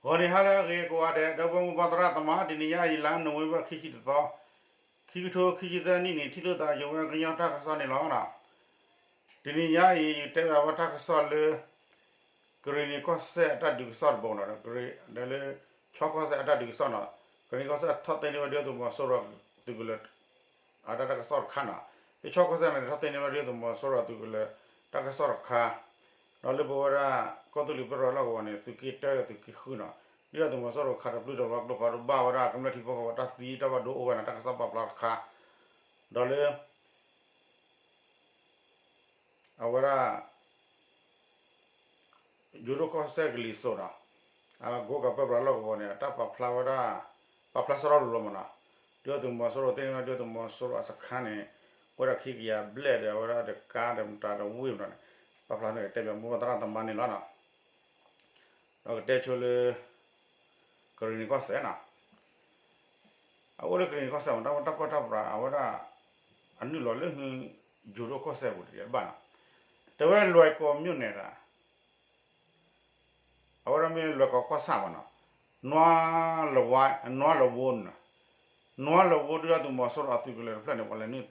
ဂီၤနံၤဟါလၢအဂ့ၤကိးဂၤဒဲး ဒီပုၢ်ဝဲၢ်မိၢ်ပၢ်သရၣ်သမါ တနံၤညါအံၤ လါနိၣ်ဝ့ဘၢၣ် ခံဆံတသီ, ခံကထိခံဆံသၢနံၣ်န့ၣ် ထံၣ်လိာ်သးယဝဲကညီတၢ်ကစီၣ်န့ၣ်လီၤ. တနံၤညါအံၤ ယတဲဘၣ်ဝဲတၢ်ကစီၣ်လၢ ကရ့ၣ်နံၤကီၢ်စဲၣ်အတၢ်ဒုးကစီၣ်တဘိနီၤ, ဒီးလၢ ခၠီကီၢ်စဲၣ်အတၢ်ဒုးကစီၣ်နီၤ, ကရ့ၣ်နံၤကီၢ်စဲၣ်ထီၣ်သ့န့ၢ်ဝဲဒုၣ်ဒါသုးမီၤစိရိၤ သုးကလၢၤ အတၢ်ကစီၣ်တခါနီၤ, လၢခၠီကီၢ်စဲၣ်န့ၣ် ထီၣ်သ့န့ၢ်ဝဲဒုၣ်ဒါသုးမီၤစိရိၤသုးကလၢၤ တၢ်ကစီၣ်တခါ, ဒီးလၢပဝဲဒၣ် ကီၢ်သူလ့ၤပၢၢ်ရီလီၢ်ကဝီၤန့ၣ် သုးက့တၢ သုးက့ဃုနီၤ, ဒုၣ်ဒါသုးမီၤစိရိၤခးတပျုၢ်တဝီကျိဖးဒိၣ်ဘၣ်ဝဲဒၣ် ကမျၢၢ်ထံဖိကီၢ်ဖိတၢ်သံတၢ်ဘၣ်ဒိအိၣ်ဝဲနီၤ, တၢ်ကစီၣ်ပာ်ဖျါတခါ, ဒီးလၢ အဝဲဒၣ် ယိၤဒိၣ်ကီၢ်စဲၣ်ကလံၤစိးနီၤ, အကိးကးပၢပြးလီၢ်ကဝီၤန့ၣ် တၢ်ပာ်ဖျါဝဲဒၣ် ပာ်ဖျါစရီတဘျီမနီၤ, ဒုၣ်ဒါသုးမီၤစိရိၤသ့ၣ်န့ၣ် ဒုၣ်ဒါသုးမီၤစိရိၤအစခါန့ၣ် အိၣ်ဝဲဒၣ်ခံကယၤဘျဲၣ်ဒီး အဝဲဒၣ်တကါဒီးမတၤဒီးဝ့ၢ်မနီၤန့ၣ် ပာ်ဖျါန့ၣ် တဲဘၣ်မိၢ်ပၢ်သရၣ်သမါန့ၣ်လီၤနီၤ. ဒီးကတဲဆိလၢ ကရ့ၣ်နံၤကီၢ်စဲၣ်နီၤ, အအိၣ်လၢကရ့ၣ်နံၤကီၢ်စဲၣ်မနီၤ တၢ်ပၢတၢ်ပြးအဝဲဒၣ် အနုာ်လီၤလၢ ယိၤဒိၣ်ကီၢ်စဲၣ်ပူၤတဘၣ်နီၤ, တဲဝဲလွဲၢ်ကီၢ်မၠိၣ်နဲၣ်တၢ် အဝဲဒၣ်မ့ၢ်လွဲၢ်ကီၢ်ကီၢ်ဆၣ်မနီၤ, နွါလဝါ နွါလဝိန့ၣ်, နွါလဝိ ဒုၣ်ဒါသုးမီၤစိရိၤအသုးကလၢၤတဖျၢၣ်န့ၣ် ပှၤလဲၤနုာ်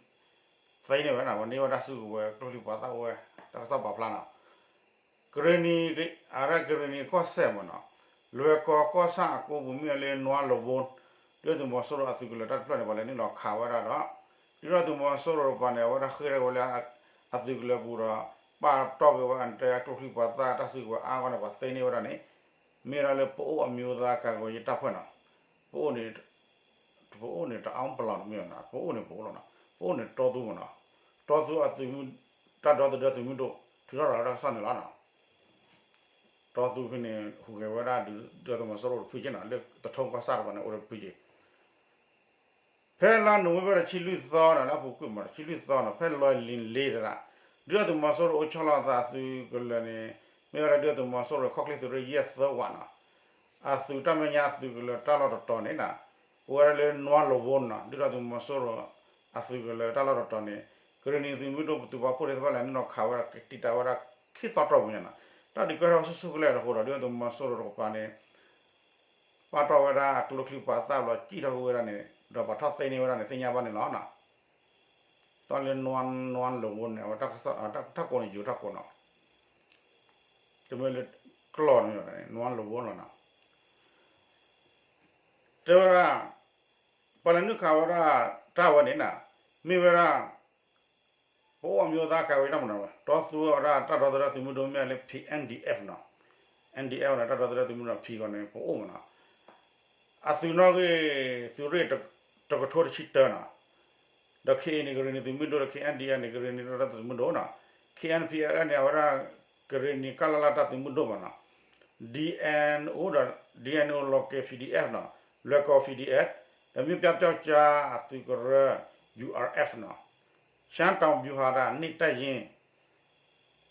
သ့န့ၢ်ဝဲနီၤ, ပှၤန့ၢ်ဝဲတၢ်စုကဝဲၤ ကျိချံပှၤသၣ်အိၣ်ဝဲ တၢ်ကစီၣ်ပာ်ဖျါနီၤ, ကရ့ၣ်နံၤ အဝဲဒၣ်ကရ့ၣ်နံၤကီၢ်စဲၣ်မနီၤ, လွဲၢ်ကီၢ်ကီၢ်ဆၣ်အကိပူၤမ့ၢ်လၢနွါလဝိ ဒုၣ်ဒါသုးမီၤစိရိၤအသုးကလၢၤတၢ်တဖျၢၣ်န့ၣ် ပှၤလဲၤနုာ်လီၤခးဝဲဒၣ်ဒီး ဒုၣ်ဒါသုးမီၤစိရိၤတကပၤန့ၣ် အဝဲဒၣ်ဃ့ၢ်ထီၣ်ဝဲလၢ အသုးကလၢၤပူၤဒီး ပာ်တီၢ်က့ၤဝဲအတဲကျိချံပှၤသၣ်တၢ်စုကဝဲၤအါဂီၢ်န့ၣ် ပှၤသ့န့ၢ်ဝဲဒၣ်န့ၣ် မ့ၢ်ဝဲဒၣ်လၢပအိၣ်အမျိုးသားကာကွယ်ရေးတပ်ဖွဲ့နီၤ, ပအိၣ်န့ၣ် ပအိၣ်န့ၣ် တအါပလီၢ်တမ့ၢ်နီၤ, ပအိၣ်န့ၣ်ပအိၣ်လီၤနီၤ, ပအိၣ်န့ၣ်တီသူမနီၤ, တီသူအသုးမုၢ် တၢ်ဒီသဒၢသုးမုၢ်ဒိၣ် ထုးထီၣ်ရၤလီၤတၢ်ကစီၣ်န့ၣ်လီၤနီၤ. တီသူဖဲန့ၣ် ဟူးဂဲၤဝဲဒၣ်ဒုးဒီးသုးမီၤစိရိၤတဖုက့နီၤ, လၢတထိကီၢ်ဆၣ်တပၤန့ၣ် အိၣ်ဒီးတဖုက့ ဖဲလါနိၣ်ဝ့ဘၢၣ်တဆံလွံၢ်သီနီၤ လၢအပူၤကွံာ်မး တဆံလွံၢ်သီနီၤ ဖဲလွဲၢ်လ့ၣ်လ့တရၣ် ဒုၣ်ဒါသုးမီၤစိရိၤအိၣ်ဆီလီၤအသးအသုးကလၢၤန့ၣ် မ့ၢ်ဝဲဒၣ်ဒုၣ်ဒါသုးမီၤစိရိၤခီၣ်ချ့သုးရ့ၣ်ယဲၢ်သၢဝးနီၤ, အသုးတၢ်မဲာ်ညါအသုးကလၢၤတၢ်လီၢ်တတီၤန့ၣ်နီၤ, ကိးဝဲဒၣ်လၢနွါလဝိနီၤ ဒုၣ်ဒါသုးမီၤစိရိၤ အသုးကလၢၤတၢ်လီၢ်တတီၤန့ၣ် ကရ့ၣ်နံၤသုးမုၢ်ဒိၣ်ပသုးပာ်ဖှိၣ်သ့ၣ်တဖၣ်လဲၤနုာ်လီၤခးဝဲဒၣ်ကတံာ်တာ်ဝဲဒၣ်ခံသီတီၢ်ပူၤညါနီၤ, တၢ်ဒုးကဲထီၣ်ဆူၣ်ဆူၣ်ကလဲာ်တဃိဒီး ဒုၣ်ဒါသုးမီၤစိရိၤတကပၤန့ၣ် ပာ်တီၢ်ဝဲဒၣ်အကျိချံပှၤသၣ်ဘျီ စံၣ်ထီၣ်ကွံာ်ဝဲဒၣ်န့ၣ် ဒီးပှၤထီၣ်သ့န့ၢ်ဝဲဒၣ်န့ၣ် သ့ၣ်ညါဘၣ်န့ၣ်လီၤနီၤ. တီၢ်လၢနွါ နွါလဝိန့ၣ် အဝဲတၢ်ကစီၣ် တၢ်ကိးန့ၣ်ယိၤတၢ်ကိးနီၤ, တမ့ၢ်လၢကျီၢ်န့ၣ် နွါလဝိလီၤနီၤ. တဲဝဲဒၣ် ပှၤလဲၤနုာ်ခးဝဲဒၣ်တၢ်ဝဲန့ၣ်နီၤ, မ့ၢ်ဝဲဒၣ် ပအိၣ်အမျိုးသားကာကွယ်ရေးတပ်မတော် တီသူဝဲဒၣ်တၢ်ဒီသဒၢသုးမုၢ်ဒိၣ်မ့ၢ်လၢ P N D F နီၤ, N D F န့ၣ် တၢ်ဒီသဒၢသုးမုၢ်ဒိၣ် P ဂီၤန့ၣ် ပအိၣ်မးနီၤ, အသုးနီၣ်ဂံၢ်သုးရ့ၣ်တကထိတဆံတၢနီၤ, ဒီး K A န့ၣ် ကရ့ၣ်နံၤသုးမုၢ်ဒိၣ်ဒီး K N D F န့ၣ် ကရ့ၣ်နံၤတၢ်ဒီသဒၢသုးမုၢ်ဒိၣ်နီၤ, K N P L F န့ၣ် အဝဲဒၣ် ကရ့ၣ်နံၤကလလတၢ်သုးမုၢ်ဒိၣ်မးနီၤ, D N O ဒီး D N O local P D F နီၤ, လွဲၢ်ကီၢ် P D F ဒီး မြို့ပြပျောက်ကျား အသုးကရၢ U R F နီၤ, ရှမ်းတောင်ဗျူဟာတၢ်န့ၣ်တပ်ရင်း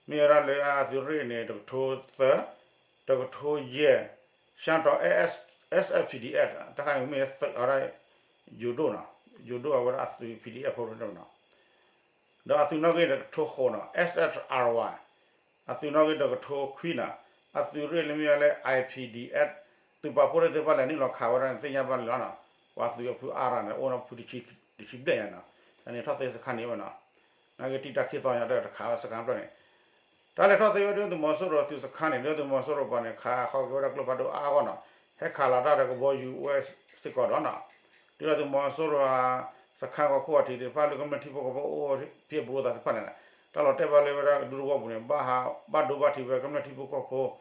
မ့ၢ်ဝဲဒၣ်လၢအသုးရ့ၣ်န့ၣ် တကထိသၢ, တကထိယဲၢ်, ရှမ်းတောင် S S P D F တခါန့ၣ်မ့ၢ်သုးအဝဲဒၣ် ယိၤဒိၣ်နီၤ, ယိၤဒိၣ်အဝဲဒၣ်အသုး P D F ဖိတဖၣ်နီၤ, ဒီးအသုးနီၣ်ဂံၢ်တကထိဃိးနီၤ S S R Y အသုးနီၣ်ဂံၢ်တကထိခွံနီၤ, အသုးရ့ၣ်လၢမ့ၢ်ဝဲလၢ I P D F သုးပာ်ဖှိၣ်သ့ၣ်တဖၣ်လဲၤနုာ်လီၤခးဝဲဒၣ်န့ၣ် သ့ၣ်ညါဘၣ်န့ၣ်လီၤနီၤ, ပှၤသုးအဖုအါရၤန့ၣ် အိၣ်နီၢ်ဖုတဆံဘျဲၣ်ညါနီၤ, အန့ၣ်ထီၣ်သ့စခါန့ၣ်ဝဲနီၤ, နာ်က့တံာ်တာ်ခံသီညါတခးဝဲစခါဖျၢၣ်န့ၣ် တၢ်လဲၤထီၣ်သ့ဝဲဒုၣ်ဒါသုးမီၤစိရိၤသုးစခါန့ၣ် ဒုၣ်ဒါသုးမီၤစိရိၤပှၤန့ၣ် ခးဃီက့ၤဝဲဒၣ်ကျိဖးဒိၣ်အါဂီၢ်နီၤ, ဟဲခးလီၤတၢ်ဒီးကဘီယူၤဝဲစ့ၢ်ကီးဒီးနီၤ, ဒုၣ်ဒါသုးမီၤစိရိၤ စခါဂီၤခိၣ်အထံးသ့ၣ်တဖၣ်လၢကမျၢၢ်ထံဖိကီၢ်ဖိအိၣ်ဖံးအဘူးအသးသ့ၣ်တဖၣ်န့ၣ် တၢ်လီၤတဲာ်ဘၣ်လၢဝဲဒၣ်ဒူသဝီပူၤန့ၣ် ဘၣ်ဒိဘၣ်ထံးဝဲကမျၢၢ်ထံဖိကီၢ်ဖိအိၣ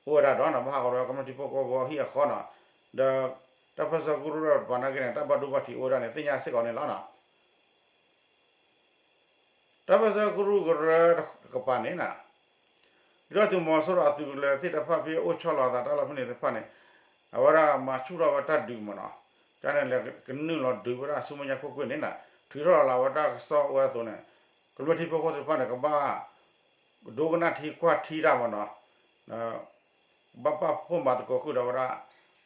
်ဝဲဒၣ်ဒီးနီၤ, ဘၣ်ဟးဂီၤဝဲကမျၢၢ်ထံဖိကီၢ်ဖိဟံၣ်အဃီနီၤ, ဒီး တၢ်ပၢၢ်ဆၢကရူၢ်တကပၤနာ်က့န့ၣ် တၢ်ဘၣ်ဒိဘၣ်ထံးအိၣ်ဝဲဒၣ်န့ၣ် သ့ၣ်ညါစ့ၢ်ကီးန့ၣ်လီၤနီၤ. တၢ်ပၢၢ်ဆၢကရူၢ်ကရၢတကပၤန့ၣ်နီၤ, ဒုၣ်ဒါသုးမီၤစိရိၤအသုးကလၢၤသ့ၣ်တဖၣ်ဖဲအိၣ်ဆီလီၤအသးတၢ်လီၢ်ဖဲန့ၣ်သ့ၣ်တဖၣ်န့ၣ် အဝဲဒၣ်မၤဆူၣ်ထီၣ်ဝဲတၢ်ဒုးမးနီၤ, ကန့ၣ်လဲၤကနုာ်လီၤဒုးဝဲဒၣ်ဆူမဲာ်ညါခိၣ်ကွ့ၢ်န့ၣ်နီၤ, ထုးထီၣ်လီၤဝဲတၢ်ကစီၣ်ဝဲအသိးန့ၣ် ကမျၢၢ်ထံဖိကီၢ်ဖိသ့ၣ်တဖၣ်န့ၣ် ကဘၣ် ဒိကနၣ်ထံကွၢ်ထံတၢ်မးနီၤ, ဘၣ်ပာ်ဖှိၣ်မၤသကိးဃုာ်ဒီးဝဲဒၣ်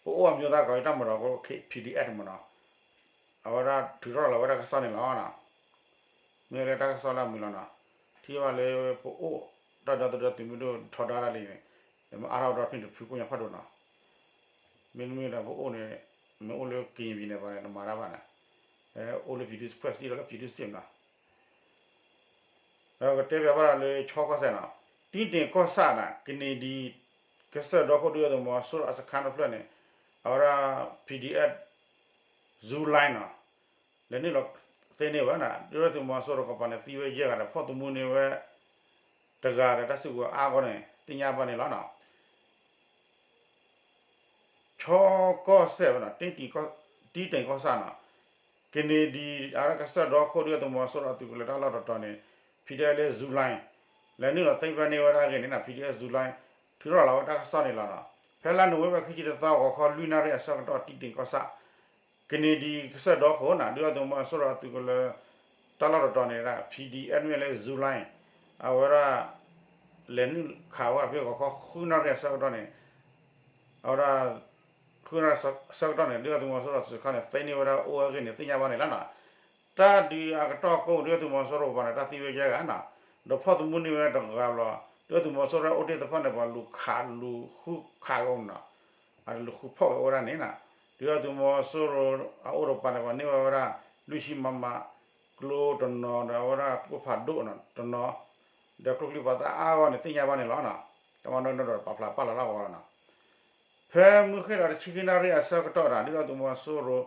ပအိၣ်အမျိုးသားကာကွယ်ရေးတပ်မတော် P D F မးနီၤ, အဝဲဒၣ်ထုးထီၣ်လီၤဝဲဒၣ်ကစီၣ်န့ၣ်လီၤ. မ့ၢ်လၢတၢ်ကစီၣ်လၢအမုာ်လီၤနီၤ, ထံၣ်ဘၣ်လၢပအိၣ်တၢ်ဒီသဒၢသုးမုၢ်ဒိၣ်ထီဒါတၢ်လံန့ၣ် မ့ၢ်အါထီၣ်ဒီဖျၢၣ်တဖုကိညါဖးဒိၣ်နီၤ. မ့တမ့ၢ်ဒီးပအိၣ်န့ၣ် မ့ၢ်အိၣ်လၢကရင်ပြည်နယ်ဘၣ်န့ၣ် တမၤတၢ်ဘၣ်န့ၣ်, အိၣ်လၢ ပြည်သူ့စစ် ဒီးလၢ ပြည်သူ့စစ် နီၤ. ဒီးကတဲဘၣ်ပၣ်ဒီးလၢချီကီၢ်စဲၣ်နီၤ, တံတ့ၢ်ကီၢ်ဆၣ်နီၤ ကန့ၢ်ဒံး ကစၢၢ်ဒီခိၣ်ဒုၣ်ဒါသုးမီၤစိရိၤအစခါတဖျၢၣ်န့ၣ်, အဝဲဒၣ် PDF Zoo Line နီၤ, လဲၤနုာ်လီၤသ့န့ၢ်ဝဲနီၤ, ဒုၣ်ဒါသုးမီၤစိရိၤကပၤန့ၣ် သံဝဲယဲၢ်ဂၤဒီး ဖီၣ်သမူန့ၢ်ဝဲ တဂၤဒီး တၢ်စုကဝဲၤအါဂီၢ်န့ၣ် သ့ၣ်ညါဘၣ်န့ၣ်လီၤနီၤ. ချီကီၢ်စဲၣ်ဝဲနီၤ, တံတ့ၢ်ကီၢ်ဆၣ်နီၤ, ကန့ၢ်ဒံး အဝဲဒၣ်ကစၢၢ်ဒီခိၣ်ဒုၣ်ဒါသုးမီၤစိရိၤအသုးကလၢၤတၢ်လီၢ်တတီၤန့ၣ် PDF လၢ Zoo Line လဲၤနုာ်လီၤသ့ဖျၢၣ်န့ၢ်ဝဲဒၣ်အဂ့ၢ်န့ၣ်နီၤ, PDF Zoo Line ထုးထီၣ်လီၤဝဲတၢ်ကစီၣ်န့ၣ်လီၤနီၤ. ဖဲလါနိၣ်ဝ့ဘၢၣ် ခံဆံတသီ ဂီၤခီလွံၢ်နၣ်ရံၣ်အဆၢကတီၢ် တံတ့ၢ်ကီၢ်ဆၣ် ကန့ၢ်ဒံးကစၢၢ်ဒီခိၣ်နီၤ, ဒုၣ်ဒါသုးမီၤစိရိၤအသုးကလၢၤ တၢ်လီၢ်တတီၤန့ၣ် PDF မ့ၢ်လၢ Zoo Line အဝဲဒၣ် လဲၤနုာ်ခးဝဲဒၣ်ဖဲဂီၤခီဃုနၣ်ရံၣ်အဆၢကတီၢ်န့ၣ်, အဝဲဒၣ် ဃုနၣ်ရံၣ်အဆၢကတီၢ်န့ၣ် ဒုၣ်ဒါသုးမီၤစိရိၤအသုးခါန့ၣ် သ့န့ၢ်ဝဲဒၣ်အိၣ်ဝဲအဂ့ၢ်န့ၣ် သ့ၣ်ညါဘၣ်န့ၣ်လီၤနီၤ. တၢ်ဒုးအကတီၢ်ကိး ဒုၣ်ဒါသုးမီၤစိရိၤပၤန့ၣ် တၢ်သံဝဲယဲၢ်ဂၤနီၤ, ဒီးဖီၣ်သမူန့ၢ်ဝဲတဂၤဘျီ, ဒုၣ်ဒါသုးမီၤစိရိၤအိၣ်တ့ၢ်တဖၣ်န့ၣ် ပှၤလူၤခးလူၤဃုခးကီးနီၤ, အလူၤဃုဖီၣ်က့ၤအိၣ်ဝဲဒၣ်န့ၣ်နီၤ, ဒုၣ်ဒါသုးမီၤစိရိၤအအိၣ်တပၤန့ၣ် ပှၤန့ၢ်ဝဲဝဲဒၣ် လွံၢ်ဆံမမ ကျိတနီၤဒီး အဝဲဒၣ်ကျိဖးဒိၣ်တနီၤ, ဒီးကျိချံပှၤသၣ်အါဂီၢ်န့ၣ် သ့ၣ်ညါဘၣ်န့ၣ်လီၤနီၤ. တၢ်မၤနီၣ်နီၣ်ဒီးပာ်ဖျါပာ်လီၤလၢအဂီၢ်လီၤနီၤ. ဖဲမုၢ်ဃ့ၢ်ဒီးတဆံခံနၣ်ရံၣ်အဆၢကတီၢ်ဒီး ဒုၣ်ဒါသုးမီၤစိရိၤ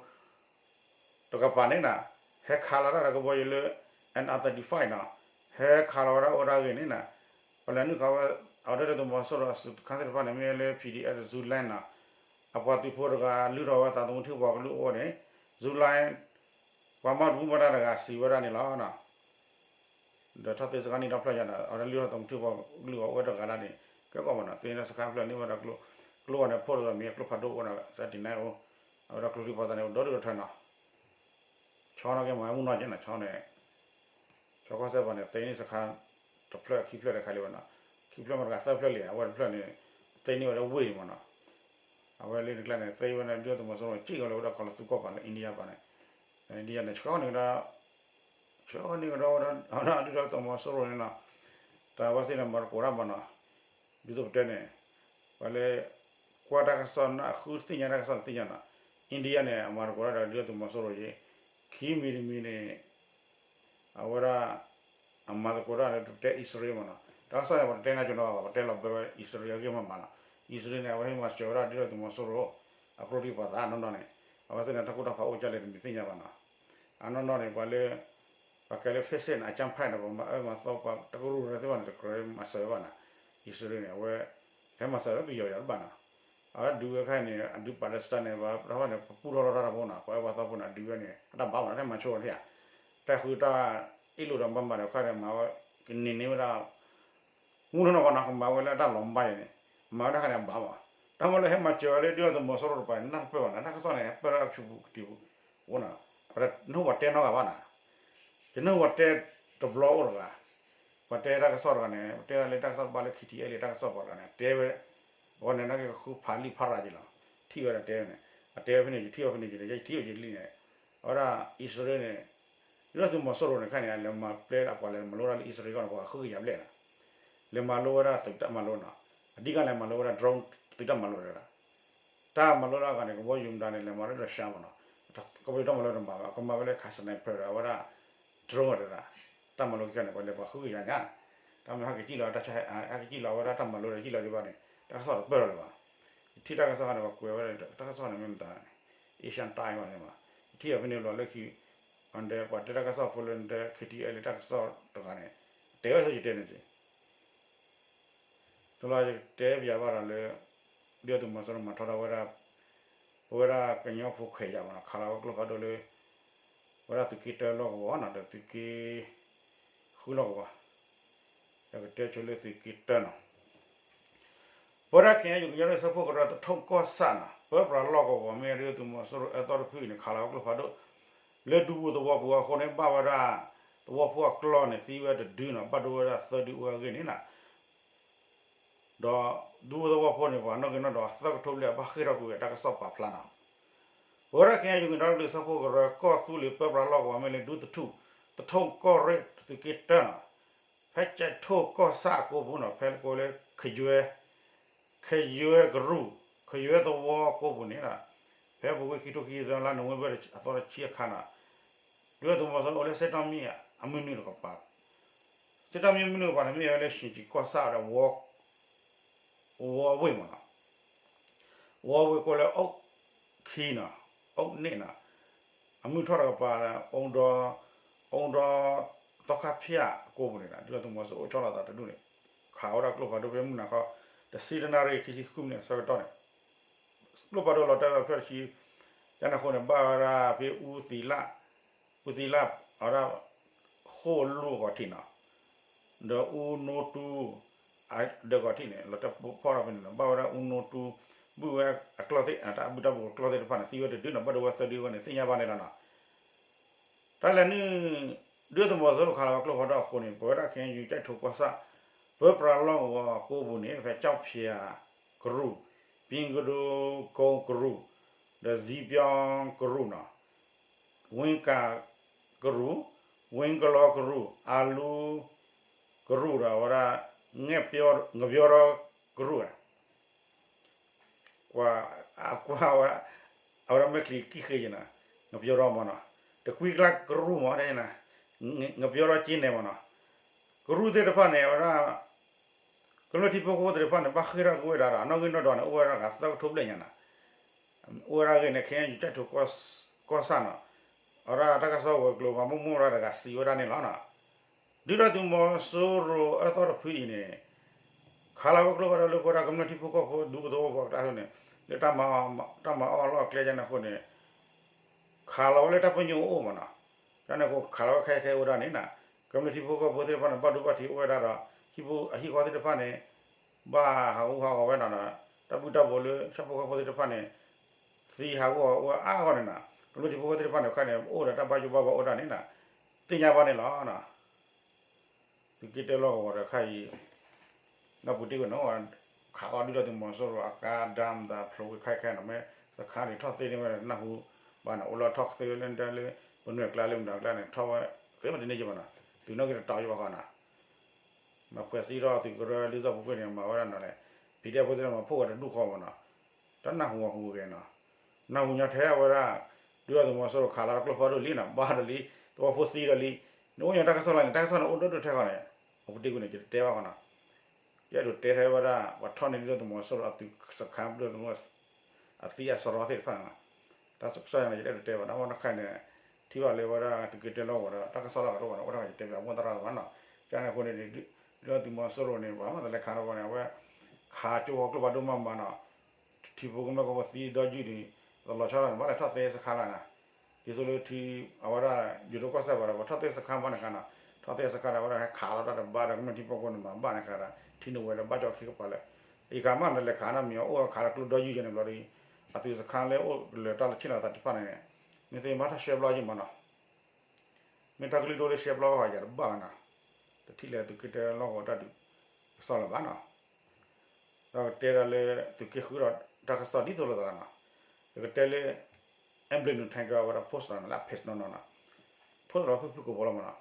တကပၤန့ၣ်နီၤ, ဟဲခးလီၤတၢ်ဒီးကဘီယူၤလၢ M thirty-five နီၤ, ဟဲခးလီၤဝဲဒၣ်အိၣ်ဒၣ်ဂ့ၢ်န့ၣ်နီၤ, ပလဲၤနုာ်ခးဝဲ အဝဲဒၣ်ဒုၣ်ဒါသုးမီၤစိရိၤအသုးခါသ့ၣ်တဖၣ်န့ၣ် မ့ၢ်လၢ PDF Zoo Line နီၤ, အပှၤသုးဖိတဂၤလုၢ်ထီၣ်ဝဲသးသမူထံပှၤကလုၢ်အိၣ်န့ၣ် Zoo Line ပှၤမၤတဘူၣ်မၤတၢ်တဂၤစံးဝဲဒၣ်န့ၣ်လီၤ. ဒီးထီၣ်သ့စခါန့ၣ်ဒီဖျၢၣ်ညါဒီး အဝဲဒၣ်လုၢ်ထီၣ်သးသမူထံပှၤကလုၢ်အီၤအိၣ်ဝဲတဂၤလၢ်န့ၣ် ကဲကီးမးနီၤ, သ့န့ၢ်စခါဖျၢၣ်န့ၢ်ဝဲဒၣ်ကျိ, ကျိအီၤန့ၣ် ဖီၣ်တဂၤမ့ၢ်ကျိဖးဒိၣ်အိၣ်နီၤ, သတးန့ၣ်အိၣ်, အဝဲဒၣ်ကျိချံပှၤသၣ်န့ၣ်အိၣ်ဒီဒူၣ်ဒီထၢနီၤ. ဆီနီၣ်က့မၤမုၢ်နီၢ်က့နီၤ, ဆီန့ၣ် ဆီကီၢ်စဲၣ်ပၤန့ၣ် သ့န့ၢ်စခါတဖျၢၣ်ခံဖျၢၣ်တခါလံဝဲနီၤ, ခံဖျၢၣ်မ့ၢ်တဂၤသၢဖျၢၣ်လံ, အဝဲတဖျၢၣ်န့ၣ် သ့န့ၢ်ဝဲဒၣ်ဝ့ၢ်မးနီၤ, အဝဲလၢနကျါန့ၣ် သ့ဝဲဒၣ်ဒုၣ်ဒါသုးမီၤစိရိၤစံၣ်ကီးလၢဝဲဒၣ်ကီၢ်လၢသူကီၢ်ပၤလၢ India ပၤန့ၣ်, India န့ၣ် ဆှၢန့ၢ်ကဒီး ဆှၢန့ၢ်ကဒီးဝဲဒၣ် ဒုၣ်ဒါသုးမီၤစိရိၤန့ၣ်နီၤ, တၢ်ဝဲသ့ၣ်န့ၣ် မၤသကိးတၢ်မးနီၤ, ဒ်သိးပတဲန့ၣ်, ပှၤလၢ ကွၢ်တၢ်ကစီၣ်နၢ်ဃုသ့ၣ်ညါတၢ်ကစီၣ်န့ၣ်သ့ၣ်ညါနီၤ, India န့ၣ် အမၤသကိးတၢ်ဒီးဒုၣ်ဒါသုးမီၤစိရိၤယ့ၣ်, ခံမံၤတမံၤန့ၣ် အဝဲဒၣ် အမၤသကိးတၢ်လၢပတဲအံၣ်စရ့လးမးနီၤ, တၢ်ကစီၣ်န့ၣ် ပတတဲနၢ်ကၠိနီၤဘၣ်, ပတဲလီၤဘၢဝဲအံၣ်စရ့လးအဂ့ၢ်မးမးနီၤ, အံၣ်စရ့လးန့ၣ် အဝဲဟဲမၤစၢၤဝဲဒၣ်ဒုၣ်ဒါသုးမီၤစိရိၤ အကျိချံပှၤသၣ်နီၢ်နီၢ်န့ၣ်, အဝဲသ့ၣ်န့ၣ် တၢ်ကူၣ်တၢ်ဖးအိၣ်ကလဲၣ်တမံၤသ့ၣ်ညါဘၣ်နီၤ, အနီၢ်နီၢ်န့ၣ် ပှၤလၢ ပှၤကဲလၢ ဖ့စ့ၣ်န့ၣ် အကၠၢဖဲန့ၣ် ပှၤမၤအၢမၤသီပှၤတကရူၢ်သ့ၣ်တဖၣ်န့ၣ် တကြၢးမၤစၢၤဝဲဘၣ်နီၤ, အံၣ်စရ့လးန့ၣ် အဝဲ ဟဲမၤစၢၤဝဲပယီၤယၤတဘၣ်နီၤ, အဝဲဒုးဝဲခါန့ၣ် အဒုး Palestine န့ၣ် ပှၤတဖၣ်န့ၣ် ပပူထီၣ်လီၤတၢ်တဘိနီၤ, ပှၤအၢပှၤသီဖိန့ၣ် အဒုးဝဲန့ၣ် အတၢ်ဘၣ်မးနီၤ, တၢ်မၤဆိဝဲန့ၣ်ဧါ, တၢ်ဃုတၢ်အ့ၣ်လိာ်ဒီးဘၣ်မးဒီးခါန့ၣ် မၤဝဲ ကန့ၢ်န့ၢ်ဝဲဒၣ် မူထီၣ်နီၢ်ကီၢ်နီၤ, ကမၤဝဲလၢအတၢ်လီၤမူဘၣ်ယဲန့ၣ်, မၤဝဲဒၣ်ခါန့ၣ်အဘၣ်မး, တၢ်မ့ၢ်လၢဟဲမၤစၢၤဝဲလၢဒုၣ်ဒါသုးမီၤစိရိၤတပၤန့ၣ် နၢ်တပၢၢ်ဘၣ်နီၤ, တၢ်ကစီၣ်န့ၣ် ဟဲပၢၢ်လၢအဆူပူၤကတံၤပူၤ အိၣ်နီၤ, ပှၤတနၢ်ဟူပှၤတဲနီတဂၤဘၣ်နီၤ, ယနၢ်ဟူပှၤတဲတဘျီအိၣ်တဂၤ, ပှၤတဲတၢ်ကစီၣ်တဂၤန့ၣ် ပတဲဒၣ်လၢတၢ်ကစီၣ်တဘၣ်လၢ ခံထံအဲလ့ၣ် တၢ်ကစီၣ်ပှၤတဂၤန့ၣ် တဲဝဲ, အဝဲန့ၣ်နာ်က့ကဃုဖးလံာ်ဖးရၤက့ၤလီၤ, ထံၣ်ဝဲဒၣ်တဲဝဲန့ၣ်, အတဲဝဲဖဲန့ၣ် ယထံၣ်အီၤဖဲန့ၣ်က့ၤန့ၣ် ယထံၣ်အီၤယလံန့ၣ်, အဝဲဒၣ်အံၣ်စရ့လးန့ၣ် ဒုၣ်ဒါသုးမီၤစိရိၤန့ၣ်ခါန့ၣ် လဲၤမၤပျဲအပှၤလဲၤမၤလိတၢ်လၢအံၣ်စရ့လးကီၢ်န့ၣ် ပှၤဃုကယၤဘျဲၣ်နီၤ, လဲၤမၤလိဝဲဒၣ်သုးတၢ်မၤလိနီၤ, အဓိကလဲၤမၤလိဝဲဒၣ် drone သုးတၢ်မၤလိတဂၤ တၢ်မၤလိတၢ်အဂၤန့ၣ် ကဘီယူၤမတၤန့ၣ် လဲၤမၤလိဒီးရှါမးနီၤ, ကဘီယူၤတၢ်မၤလိတမၤဘၣ် ကမၤဝဲလၢ ခါစနဲ ဖဲဒီး အဝဲဒၣ် drone တဂၤ, တၢ်မၤလိခံခါန့ၣ် ပှၤလဲၤပှၤဃုကယၤညါ, တၢ်မ့ၢ်ဟဲက့ၤကံၣ်လီၤ ဟဲက့ၤကံၣ်လီၤဝဲဒၣ်တၢ်မၤလိဒီးကံၣ်လီၤဒံးဘၣ်န့ၣ် တၢ်ကစီၣ်တပၢၢ်လီၤလၢၤဘၣ်, ယထံၣ်တၢ်ကစီၣ်ခါန့ၣ် ပှၤကွဲးဝဲဒၣ်တၢ်ကစီၣ်န့ၣ်မ့ၢ်မတၤန့ၣ် Asian Times ဘၣ်န့ၣ်မး, ယထံၣ်အီၤဖဲန့ၣ်ဘျီလၢခံ အဒဲပှၤတဲတၢ်ကစီၣ်ဖိလၢနတဲ ခံထံအဲလ့ၣ် တၢ်ကစီၣ်တဂၤန့ၣ် တဲဝဲဆိယတဲန့ၣ်က့ၤ တလီၤယတဲပျးဘၣ်ဒီးလၢ ဒုၣ်ဒါသုးမီၤစိရိၤမၤထီဒါဝဲဒၣ် ပဝဲဒၣ်ကညီဖိခွဲးယာ်မးနီၤ ခးလီၤဝဲကျိဖးဒိၣ်လၢ ဝဲဒၣ်သုးက့တၢလီၢ်ကဝီၤနီၤ ဒီးသုးက့ဃုလီၢ်ကဝီၤ, ယကတဲဆိလၢသုးက့တၢနီၤ ပဝဲဒၣ် ခဲအံၤ ယကညီဒီးဆၢဖှိၣ်ကရၢ သထူၣ်ကီၢ်ဆၣ်နီၤ ပၢပြးလီၢ်ကဝီၤ မ့ၢ်ဒုၣ်ဒါသုးမီၤစိရိၤအၢသီတဖုအံၤန့ၣ် ခးလီၤဝဲကျိဖးဒိၣ် လၢဒူပူၤသဝီပူၤအဃိန့ၣ် ဘၣ်ဝဲဒၣ် သဝီဖိအကျီၢ်န့ၣ် သံဝဲတဒုနီၤ ဘၣ်ဒိဝဲဒၣ်သၢဒုအိၣ်အဂ့ၢ်န့ၣ်နီၤ ဒီးဒူပူၤသဝီဖိန့ၣ် ပှၤနီၣ်ဂံၢ်နီၣ်ဒွးသၢကထိဘျဲၣ် ဘၣ်ဃ့ၢ်ထီၣ်ကွံာ်ဝဲတၢ်ကစီၣ်ပာ်ဖျါနီၤ ပဝဲဒၣ် ခဲအံၤ ယကညီဒီးဆၢဖှိၣ်ကရၢ ကီၢ်သူလ့ၤ ပၢပြးလီၢ်ကဝီၤ မ့ၢ်လၢဒူသထူၣ် သထူၣ်ကီၢ်ရ့ၣ် သုးက့တၢနီၤ ဖဲကဲးထိၣ်ကီၢ်ဆၣ်အကိပူၤနီၤ ဖဲကိးလၢ ခယွဲ ခယွဲကရူၢ် ခယွဲသဝီကိးပူၤန့ၣ်ဒီး ဖဲပူၤကွံာ်ခံကထိခံဆံသၢ လါနိၣ်ဝ့ဘၢၣ်အသီတဆံအခါန့ၣ် ဒုၣ်ဒါသုးမီၤစိရိၤအိၣ်လၢစ့တီၢ်မံအမုၢ်နုာ်တကပၤ စ့တီၢ်မံအမုၢ်နုာ်တကပၤန့ၣ် မ့ၢ်ဝဲလၢ ဆင်ကျင် ကီၢ်ဆၣ်ဒီး ဝီဝ့ၢ်မ့ၢ်နီၤ, ဝီဝ့ၢ်ကိးလၢ အိၣ်ခံနီၤ, အိၣ်န့ၣ်နီၤ, အမုၢ်ထီၣ်တကပၤ အိၣ်ဒီး အိၣ်ဒီး သီခါဖၠၣ်အကိးပူၤန့ၣ်ဒီး ဒုၣ်ဒါသုးမီၤစိရိၤအိၣ်ဆီလီၤသးတဒူၣ်န့ၣ် ခးဝဲဒၣ်ကျိဖးဒိၣ်ဖဲမုၢ်နၤခီ တဆံတနၣ်ရံၣ်ခံဆံဃုမံးနံးအဆၢကတီၢ်န့ၣ် ကျိဖးဒိၣ်လီၤတဲာ်ဝဲဖျၢၣ်တဆံ ကန့ၣ်အဃိန့ၣ် ဘၣ်ဝဲဒၣ်ဖဲအူသံးလၣ်, အူသံးလၣ် အဝဲဒၣ် ဃိၣ်လူၢ်အဂီၤထံးနီၤ, ဒီးအူနိတူ ဒီးအဂီၤထံးန့ၣ် လီၤတဲာ်ဖီၣ်ထီၣ်ဖဲန့ၣ်နီၤ, ဘၣ်ဝဲဒၣ်အူနိတူ ဘုၣ်ဝဲအကျီၢ်သ့ၣ် တၢ်ဘုၣ်တၢ်ဘိအကျီၢ်သ့ၣ်တဖၣ်န့ၣ် သံဝဲတဒုနီၤ, ဘၣ်ဒိဝဲသၢဒုအဂီၢ်န့ၣ် သ့ၣ်ညါဘၣ်န့ၣ်လီၤနီၤ. တၢ်လဲၤနုာ် ဒုၣ်ဒါသုးမီၤစိရိၤခးလီၤဝဲကျိဖးဒိၣ်အဃိန့ၣ် ပဝဲဒၣ် ခ့ၣ်အဲၣ်ယူၣ် ကၠဲၣ်ထိၣ်ကီၢ်ဆၣ် ပၢပြးလီၢ်ကဝီၤကိးပူၤန့ၣ် ဖဲကၠီၣ်ဖၠးကရူၢ်, ပံကဒိကိကရူၢ်, ဒီးစံပျီကရူၢ်နီၤ, ဝ့ကၤကရူၢ်, ဝ့ကလီကရူၢ်, အလူကရူၢ်ဒီးဝဲဒၣ် ငပျီထီကရူၢ်ဧါ ကွၢ် အကွၢ်ဝဲ အဝဲဒၣ်မဲာ်ချံကံၣ်ဃ့ယဲနီၤ, ငပျီထီမ့ၢ်နီၤ, တကွံကျါကရူၢ်မ့ၢ်ဒ်နီၤ, ငပျီထီက့န့ၣ်မ့ၢ်နီၤ, ကရူၢ်သ့ၣ်တဖၣ်န့ၣ် အဝဲဒၣ် ကမျၢၢ်ထံဖိကီၢ်ဖိသ့ၣ်တဖၣ်န့ၣ် ဘၣ်ဃ့ၢ်ထီၣ်က့ၤဝဲဒၣ်ဒီး အနီၣ်ဂံၢ်နီၣ်ဒွးန့ၣ် အိၣ်ဝဲဒၣ်ဂၤသၢကထိဘျဲၣ်ညါနီၤ, အိၣ်ဝဲဒၣ်ဂ့ၢ်န့ၣ် ခ့ၣ်အဲၣ်ယူၣ် ကၠဲၣ်ထိၣ်ကီၢ်ဆၣ်နီၤ, အဝဲဒၣ်တၢ်ကစီၣ်ဝဲၤကျိၤ ပှၤမိၢ်မိၢ်ဝဲဒၣ်တဂၤစံးဝဲဒၣ်န့ၣ်လီၤနီၤ. ဒုၣ်ဒါသုးမီၤစိရိၤအၢသီတဖုအံၤန့ၣ် ခးလီၤဝဲကျိဖးဒိၣ်လၢပဝဲဒၣ်ကမျၢၢ်ထံဖိကီၢ်ဖိဒူသဝီပှၤကျါန့ၣ် လၢတၢ်မၤအီၣ်လီၢ်အကျဲန့ၣ်အဃိန့ၣ် ခးလီၤဝဲလၢတၢ်ပညိၣ်အအိၣ်မ့ၢ်နီၤ, တၢ်န့ၣ်အဃိခးလီၤဝဲခဲအံၤခဲအံၤအိၣ်ဒၣ်န့ၣ်နီၤ, ကမျၢၢ်ထံဖိကီၢ်ဖိသ့ၣ်တဖၣ်န့ၣ် ဘၣ်ဒိဘၣ်ထံးအိၣ်ဝဲဒၣ်ဒီး ဟံၣ်ဖိအဟံၣ်ဃီသ့ၣ်တဖၣ်န့ၣ် ဘၣ်ဟးဂူာ်ဟးဂီၤဝဲနီၤ, တၢ်ဘုၣ်တၢ်ဘိလၢဆၣ်ဖိကီၢ်ဖိသ့ၣ်တဖၣ်န့ၣ် သံဟးဂူာ်ဟးဂီၤဝဲအါဂီၢ်န့ၣ်နီၤ, ကမျၢၢ်ထံဖိကီၢ်ဖိသ့ၣ်တဖၣ်န့ၣ် ခဲအံၤန့ၣ် အိၣ်ဒီးတၢ်ဘၣ်ယိၣ်ဘၣ်ဘီအိၣ်ဒၣ်န့ၣ်နီၤ, သ့ၣ်ညါဘၣ်န့ၣ်လီၤ. သုးက့တၢလီၢ်ကဝီၤဒီးခဲအံၤ နီၢ်ပူၤတ့ၢ်ဝဲနီၤ ခးအီၣ်ဒုၣ်ဒါသုးမီၤစိရိၤအကါဒၢမတၤဖျိးဝံၤခဲခဲနီၤ မ့ၢ်စခါန့ၣ်ထီၣ်သ့န့ၢ်ဝဲနၢ်ဟူဘၣ်နီၤ အိၣ်လီၤထီၣ်သ့လၢဒၣ်လၢ ပနွဲၢ်ကျါလၢမတၤကျါန့ၣ် ထီၣ်ဝဲသ့မ့ၢ်တန့ၢ်က့ၤဘၣ်နီၤ သုးနီၣ်ဂံၢ်တတီၤယဘၣ်ဃီနီၤ မၤဖှဲးသံထီၣ်သုးကရၢလံာ်စီဆှံပူၤကွံာ်န့ၣ် မၤဝဲဒၣ်နီၤလဲၣ် PDF ဖိသ့ၣ်တဖၣ်မၤဖှိၣ်ဝဲတဒူၣ်ဃီမ့ၢ်နီၤ တၢ်နၢ်ဟူအဟူအဂဲၤနီၤ နၢ်ဟူညီထဲအဝဲဒၣ် ဒုၣ်ဒါသုးမီၤစိရိၤခးလီၤတၢ်ကျိဖးဒိၣ်လံနီၤ ဘၣ်ဒီးလံ သဝီဖိသံဒီးလံ နအိၣ်ညီတၢ်ကစီၣ်လၢန့ၣ် တၢ်ကစီၣ်န့ၣ်အိၣ်ဒိၣ်ဒိၣ်ထဲဃီန့ၣ် အပူၤတ့ၢ်ကွံာ်န့ၣ် ယတတဲဘၣ်ဃီနီၤ ယအဲၣ်ဒိးတဲထဲဝဲဒၣ် ပှၤထီၣ်န့ၢ်ဒုၣ်ဒါသုးမီၤစိရိၤအသုးစခါ ဒုၣ်ဒါသုးမီၤ အသံအစရီသ့ၣ်တဖၣ်န့ၣ် တၢ်ကစီၣ်ယၤန့ၣ် ယတအဲၣ်ဒိးတဲဘၣ် နဘၣ်နခါန့ၣ် ထံၣ်ဘၣ်လၢဝဲဒၣ်သုးက့တၢလီၢ်ကဝီၤဒီး တၢ်ကစီၣ်လၢအကရူၢ်ဘၣ်န့ၣ် အိၣ်တၢ်ဂၤယတဲဘၣ် အမိၢ်သရၣ်တဘၣ်နီၤ ကန့ၣ်အဃိန့ၣ် ဒုၣ်ဒါသုးမီၤစိရိၤန့ၣ် ပှၤမၤတလဲၤခးနီၤဝဲန့ၣ် အဝဲ ခးကၠိဝဲကျိဖးဒိၣ်မးမးနီၤ ထံဖိကီၢ်ဖိသံဒီယုၢ်န့ၣ် တလီၤဆီလီၤန့ၣ် ဘၣ်လဲၤထီၣ်သ့စခါလီၤနီၤ ဒ်သိးလၢထံ အဝဲဒၣ် ယိၤဒိၣ်ကီၢ်စဲၣ်ပှၤဒီး ပှၤထီၣ်သ့စခါဘၣ်န့ၣ်ခါနီၤ ထီၣ်သ့စခါဒီး အဝဲဒၣ်ဟဲခးလီၤတၢ်တဘါဒီး ကမျၢၢ်ထံဖိကီၢ်ဖိန့ၣ် မၤဘၣ်န့ၣ်ခါဒီး ထံနုာ်ဝဲဒီးဘၣ်ကၠီခံကပၤလၢ အံၤခါမးန့ၣ် လဲၤခးနီတမံၤ အိၣ်ဝဲခးလၢကျိဒီယုၢ်ယဲန့ၣ်ဘျီဒီး အသုးစခါလၢအိၣ်လၢတၢ်လၢဆ့ၣ်နီၤသးတဖၣ်န့ၣ် မ့ၢ်သ့မၤထီၣ်ရှဲဘျီယံၤမးနီၤ မ့ၢ်တၢ်ကလုၢ်ဒိၣ်လၢရှဲဘျီဃီယၤတဘၣ်ဘၣ်နီၤ တထံၣ်လၢသုးက့တၢလီၢ်ကဝီၤတၢ်ဒုးကစီၣ်လၢၤဘၣ်နီၤ ဒီးကတဲဒၣ်လၢ သုးက့ဃုဒီးတၢ်ကစီၣ်ဒ်သိးလိာ်သးလီၤနီၤ ယကတဲလၢ Abino Tiger ဝဲဒၣ် post လီၤနီၤ လၢအ page နီၤနီၤနီၤ post လီၤဖုၣ်ဖုၣ်ကိာ်ဘီလီၤမးနီၤ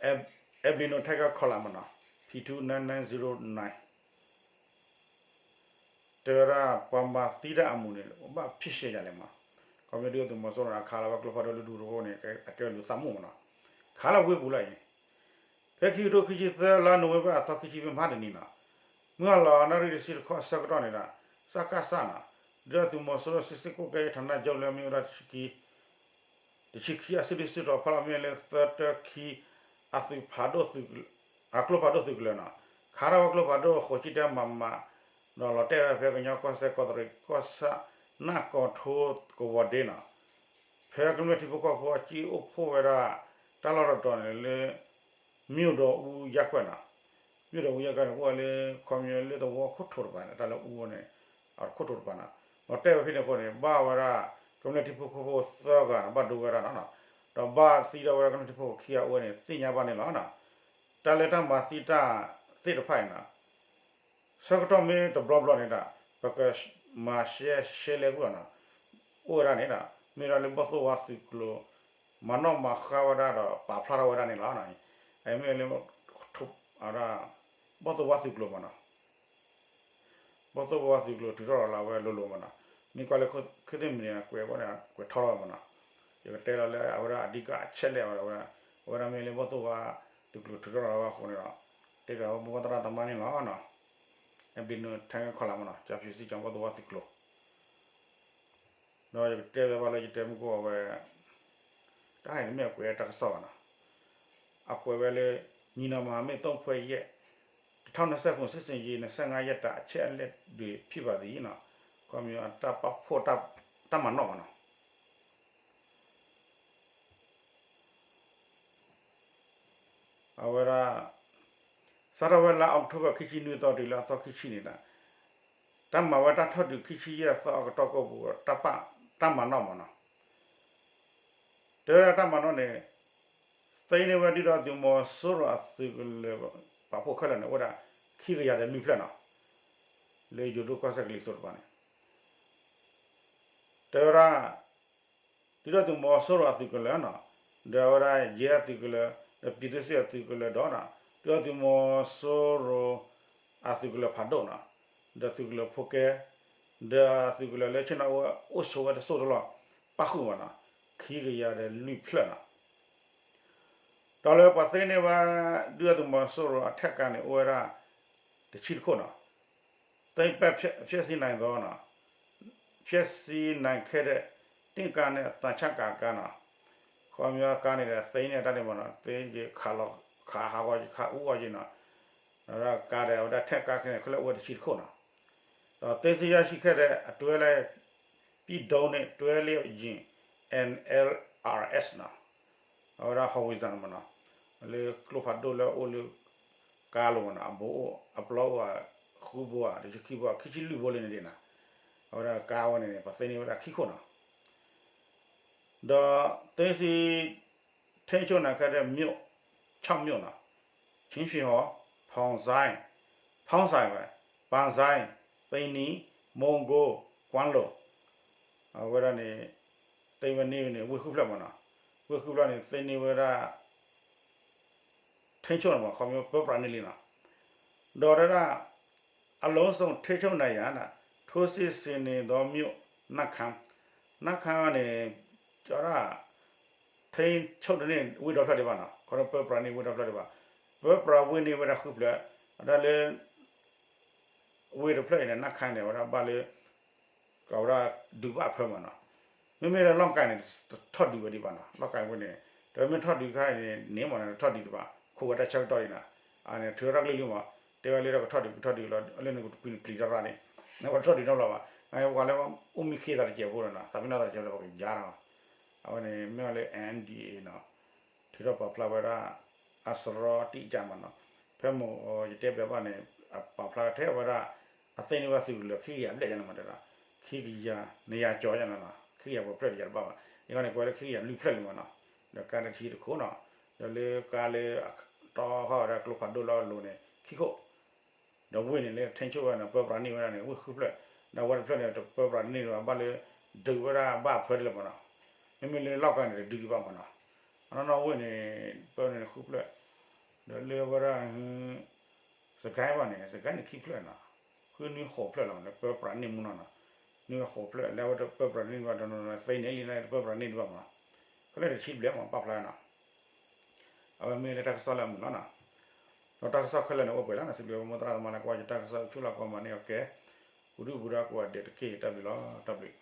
Ab- Abino Tiger ခီလၢ်မးနီၤ P two nine nine zero nine တဲဝဲဒၣ်ပှၤမၤသံတၢ်အမူးန့ၣ် ဘၣ်ဖံးရှဲယၤလဲၣ်မး ခီဖျိဒုၣ်ဒါသုးမီၤစိရိၤန့ၣ် အခးလီၤဝဲကျိဖးဒိၣ်လၢဒူသဝီန့ၣ် အကဲဝဲလူၤသးမူးမးနီၤ ခးလီၤဝ့ၢ်ပူၤလီၤအံၤ ဖဲခံကထိခံဆံသၢလါနိၣ်ဝ့ဘၢၣ်အသီခံဆံဖဲမဟါတနံၤနီၤ မုၢ်ဟါလီၤနၣ်ရံၣ်တဆံတခီအဆၢကတီၢ်န့ၣ်ဒီး စကစနီၤ ဒုၣ်ဒါသုးမီၤစိရိၤစစ်စခန်းကွပ်ကဲရေးဌာနချုပ်လၢအမ့ၢ်ဝဲဒၣ် တဆံခံအစုဒုၣ်စုတီၤဖီလာ်မ့ၢ်လၢသၢတၢခံ အသုးဖးဒိၣ်သုး အကျိဖးဒိၣ်သုးကလၢၤနီၤ ခးထီၣ်ဝဲကျိဖးဒိၣ်ဃိးဆံတၢမးမး ဒီးလီၤတဲာ်ဝဲဖဲကညီကီၢ်စဲၣ်ကီးတရံးကီၢ်ဆၣ် နၢ်ကီၢ်ထိကဝီၤဒ့နီၤ ဖဲကမျၢၢ်ထံဖိကီၢ်ဖိအစ့အိၣ်ဖှိၣ်ဝဲဒၣ် တၢ်လီၢ်တတီၤန့ၣ်လၢ မၠိၣ်ဒီးအူယၢ်ကွဲၢ်နီၤ မၠိၣ်ဒီးအူယၢ်ကွဲၢ်န့ၣ် အိၣ်ဝဲလၢခီပညီလၢသဝီခိၣ်ထိးတပၤန့ၣ် တၢ်လၢအူဝဲန့ၣ် အခိၣ်ထိးတပၤနီၤ လီၤတဲာ်ဝဲဖဲန့ၣ်အဃိန့ၣ် ဘၣ်ဝဲဒၣ် ကမျၢၢ်ထံဖိကီၢ်ဖိသၢဂၤနီၤ ဘၣ်ဒိဝဲဒၣ်နီၤ ဒီးဘၣ်သံဒၣ်ဝဲဒၣ်ကမျၢၢ်ထံဖိကီၢ်ဖိခံဂၤအိၣ်ဝဲန့ၣ် သ့ၣ်ညါဘၣ်န့ၣ်လီၤနီၤ တၢ်လၢတၢ်မၤသံတၢ်သ့ၣ်တဖၣ်အံၤနီၤ ဆၢကတီၢ်မ့ၢ်တဘျီဘျီန့ၣ်ဒီး ပကမၤရှဲရှဲလဲၣ်ကွံာ်အီၤနီၤ အိၣ်ဝဲဒၣ်န့ၣ်ဒီး မ့ၢ်ဒၣ်လၢဘီၣ်သိၣ်ဝါသုးကျိၤ မၤနီၣ်မၤဃါဝဲဒၣ်ဒီးပာ်ဖျါထီၣ်ဝဲဒၣ်န့ၣ်လီၤ. အမ့ၢ်လၢ ဘီၣ်သိၣ်ဝါသုးကျိၤမးနီၤ ဘီၣ်သိၣ်ဘီၣ်ဝါသုးကျိၤထုးထီၣ်လီၤလၢအဝဲလိၤလိၤမ့ၢ်နီၤ, မ့ၢ်ကွၢ်လၢ ခ့သ့ၣ်မံၤန့ၣ် ကွဲးဝဲန့ၣ် ကွဲးထီလီၤမ့ၢ်နီၤ, ယကတဲလီၤလၢအဝဲဒၣ်အဓိကအချက်အလက်ဝဲဒၣ်, အဝဲဒၣ်မ့ၢ်လၢဘီၣ်သိၣ်ဝါသုးကျိၤထုးထီၣ်လီၤဝဲအဃိန့ၣ်ဒီး တဲပၠးဝဲမိၢ်ပၢ်သရၣ်သမါန့ၣ်လီၤနီၤ, အဘျံးနုာ်ထဲခီလးမ့ၢ်နီၤ, ကၠီဖၠူစံကၠီဘီၣ်သိၣ်ဝါသုးကျိၤ ဒီးယကတဲဝဲဘၣ်လၢယတဲမုၢ်ကိၣ်အဝဲ တၢ်ဟဲန့ၣ်မ့ၢ်အကွဲးတၢ်ကစီၣ်ဘၣ်နီၤ, အကွဲးဝဲလၢ ညီနောင်မဟာမိတ်သုံးဖွဲ့ရဲ့ တစ်ထောင့်နှစ်ဆယ့်ခုနှစ် စစ်ဆင်ရေးနှစ်ဆယ့်ငါးရက်တာအချက်အလက်တွေဖြစ်ပါသည်နီၤ, ခီမ့ၢ်တၢ်ပာ်ဖှိၣ်တၢ်မၤနီၣ်ဘၣ်နီၤ အဝဲဒၣ် စးထီၣ်ဝဲလါအီးကထိဘၢၣ် ခံဆံနွံသီတုၤလၢအသီခံဆံန့ၣ်ဒီး တၢ်မၤဝဲတၢ်ထီၣ်ဒုးခံဆံယဲၢ်သီအကတီၢ်ကိးပူၤ တၢ်မၤနီၣ်မ့ၢ်နီၤ, တဲဝဲဒၣ်တၢ်မၤနီၣ်န့ၣ် သ့န့ၢ်ဝဲဒုၣ်ဒါသုးမီၤစိရိၤအသုးကလၢၤ ပာ်ဖှိၣ်ခဲလၢာ်န့ၣ် အိၣ်ဝဲဒၣ် ခံကယၤဒီးလွံၢ်ဖျၢၣ်နီၤ, လၢယိၤဒိၣ်ကီၢ်စဲၣ်ကလံၤစိးတပၤန့ၣ် တဲဝဲဒၣ် ဒုၣ်ဒါသုးမီၤစိရိၤအသုးကလၢၤနီၤ, ဒီးအဝဲဒၣ်ယဲအသုးကလၢၤ, ဒီးပြည်သူ့စစ်အသုးကလၢၤဒီးနီၤ, ဒုၣ်ဒါသုးမီၤစိရိၤအသုးကလၢၤဖးဒိၣ်နီၤ, ဒီးသုးကလၢၤဖိကဲ, ဒီးသုးကလၢၤလၢဆ့ၣ်နီၤအိၣ်ဝဲအိၣ်ဆိးဝဲတစိၢ်တလီၢ် ပၣ်ဃုာ်မ့ၢ်နီၤ, ခံကယၤဒီးလွံၢ်ဖျၢၣ်နီၤ ဒီးလၢပှၤသ့န့ၢ်ဝဲ ဒုၣ်ဒါသုးမီၤစိရိၤအထၢၣ်ကါန့ၣ် အိၣ်ဝဲဒၣ် တဆံတခိၣ်နီၤ, သိမ်းပိုက်ဖျက်ဆီးနိုင်သောနီၤ, ဖျက်ဆီးနိုင်ခဲ့တဲ့ တင့်ကားနဲ့ သံချပ်ကာကါနီၤ, ခီပညီကါန့ၣ်ဒီး သ့န့ၢ်တၢ်ဒ်မ့ၢ်နီၤ, သ့ယခးလီၤ ခးဟးဂီၤယခးအူအီၤယနီၤ, ဒီးကါဒီးအဝဲဒၣ်ထၢၣ်ကါခဲန့ၣ် ခဲလၢာ်အိၣ်ဝဲတဆံတခိၣ်နီၤ, ဒီးသိမ်းဆည်းရရှိခဲ့တဲ့ အတွဲလိုက် ပြည်ဒုံးနဲ့ တွဲလိုက်ယာဉ် NLRS နီၤ, အဝဲဒၣ် howitzer န့ၣ်မ့ၢ်နီၤ, လၢကျိဖးဒိၣ်လၢအအိၣ်လၢ ကါလိၤမ့ၢ်နီၤ, အဘိအိၣ် အပျီအိၣ်ဧါ, ဃုဘိဧါ, တဆံခံဘိဧါ, ခံဆံလွံၢ်ဘိလၢန့ၣ်ဒ်နီၤ, အဝဲဒၣ်ကါဝဲန့ၣ်န့ၣ် ပှၤသ့န့ၢ်ဝဲဒၣ်ခံခိၣ်နီၤ ဒီးသိမ်းဆည်းထိန်းချုပ်နိုင်ခဲ့တဲ့မြို့ ခြောက်မြို့နီၤ, ချင်းရွှေဟော်, ဖောင်ဆိုင်, ဖောင်ဆိုင်ဝဲ, ပန်ဆိုင်း, သိန္နီ, မုံးကိုး, ကွမ်းလုံ, အဝဲဒၣ်န့ၣ် သိမ်းဝဲန့ၢ်ဝဲန့ၣ် ဝ့ၢ်ဃုဖျၢၣ်မ့ၢ်နီၤ, ဝ့ၢ်ဃုဖျၢၣ်န့ၣ် သိမ်းန့ၢ်ဝဲဒၣ် ထိန်းချုပ်န့ၣ်မ့ၢ် ခီဖျိပၢပြးန့ၢ်လံနီၤ, ဒီးတဲဒၣ် အလုံးစုံထိန်းချုပ်နိုင်ရာ ထိုးစစ်ဆင်နေသောမြို့ နမ့်ခမ်း, နမ့်ခမ်းန့ၣ် တဲဒၣ် ထိန်းချုပ်န့ၢ်ဝ့ၢ်ဒီဖျၢၣ်ဒံးဘၣ်နီၤ, ခီဖျိပၢပြးန့ၢ်ဝ့ၢ်ဒီဖျၢၣ်ဒံးဘၣ်, ပၢပြးဝ့ၢ်န့ၢ်ဝဲဒၣ်ဃုဖျၢၣ်, အဒၣ်လၢ ဝ့ၢ်တဖျၢၣ်အံၤန့ၣ် နမ့်ခမ်းန့ၣ် အဝဲဒၣ်ဘၣ်လၢ ကဝဲဒၣ်ဒုးဘၣ်အဖၢမ့ၢ်နီၤ, မ့မ့ၢ်လၢလီၢ်ကၤန့ၣ် တထီၣ်ဒုးဝဲဒံးဘၣ်နီၤ, လီၢ်ကၤဝဲန့ၣ် တမ့ၢ်ထီၣ်ဒုးခါအံၤန့ၣ် န့ၣ်မ့ၢ်န့ၣ် တထီၣ်ဒုးတဘၣ်, ခိးဝဲတၢ်ဆၢကတီၢ်ဒံးနီၤ, အန့ၣ် ထုးထီၣ်တၢ်ကလုၢ်လံမ့ၢ်, တဲဝဲလၢတၢ်ကထီၣ်ဒုး ကထီၣ်ဒုးလီၤ, လၢန့ၣ်ကပှံၤနပျံၤတၢ်ရၣ်န့ၣ်, နပှၤတထီၣ်ဒုးနီတဘျီဘၣ်, ပှၤလၢအိၣ်မူခ့သးတစဲးဖိဒီးနီၤ, သးပ့ၤနီၣ်သးတစဲးဖိဒီး ပကယါနီၤ, အဝဲန့ၣ် မ့ၢ်ဝဲလၢ NDAA နီၤ ထုးထီၣ်ပာ်ဖျါဝဲဒၣ် အစရီတံၢ်ကၢ်မ့ၢ်နီၤ, ဖဲမ့ၢ်ယတဲပျးဘၣ်န့ၣ် အပာ်ဖျါထဲဝဲဒၣ် အသ့န့ၢ်ဝဲသုးကလၢၤခံကယၤဘျဲၣ်ယါန့ၣ်မ့ၢ်တဲဒၣ်, ခံကယၤ နယၤကၠီယါန့ၣ်နီၤ, ခံကယၤပှဲၤဖျၢၣ်တယၤတဘၣ်ဘၣ်, အံၤဃီန့ၣ် ကွဲးလၢခံကယၤလွံၢ်ဖျၢၣ်လံမ့ၢ်နီၤ, ဒီးကါတဆံတခိၣ်နီၤ, ဒီးလၢကါလၢ တီဟီၣ်ဝဲဒၣ်ကျိဖးဒိၣ်လၢအလိၤန့ၣ် ခံခိၣ် ဒီးဝ့ၢ်န့ၣ်လၢ ထိန်းချုပ်ဝဲန့ၣ် ပၢပြးန့ၢ်ဝဲဒၣ်န့ၣ် ဝ့ၢ်ဃုဖျၢၣ်, ဒီးဝဲတဖျၢၣ်န့ၣ် တပၢပြးန့ၢ်ဘၣ် ဘၣ်လၢ ဒုးဝဲဒၣ်ဘၣ်အဖၢဒ်လဲၣ်မ့ၢ်နီၤ, မ့မ့ၢ်လၢလီၢ်ကၤန့ၣ် တဒုးဒံးဘၣ်မ့ၢ်နီၤ, အနီၢ်နီၢ်ဝ့ၢ်န့ၣ် ပၢန့ၣ်ဃုဖျၢၣ်, ဒီးလၢဝဲဒၣ် စကဲဘၣ်န့ၣ် စကဲန့ၣ်ခံဖျၢၣ်နီၤ, ဃုနွံဃိးဖျၢၣ်လီၤ လၢပၢပြးန့ၢ်မူနီၤနီၤ, န့ၢ်ဝဲဃိးဖျၢၣ် လၢဝဲတပၢပြးန့ၢ်ဘၣ်ဒီး သ့န့ၢ်လံန့ၣ် တပၢပြးန့ၢ်ဘၣ်မ့ၢ်နီၤ, ခဲလၢာ်တဆံဘျဲၣ်မ့ၢ်ပာ်ဖျါနီၤ အဝဲမ့ၢ်လၢတၢ်ကစီၣ်လၢအမုာ်လီၤနီၤ, ဒီးတၢ်ကစီၣ်ခဲလၢာ်န့ၣ်အိၣ်ပှဲၤလီၤနီၤ, စံးဘျုးမိၢ်သရၣ်သမါလၢကွၢ်ယတၢ်ကစီၣ် ဆူၣ်လီၤကီမၤန့ၢ်အီၤကဲ, ပူၤဒုၣ်ပူၤဒါကိးဂၤဒဲးတက့ၢ် တၢ်ဘျုးလီၤ တၢ်ဘျုး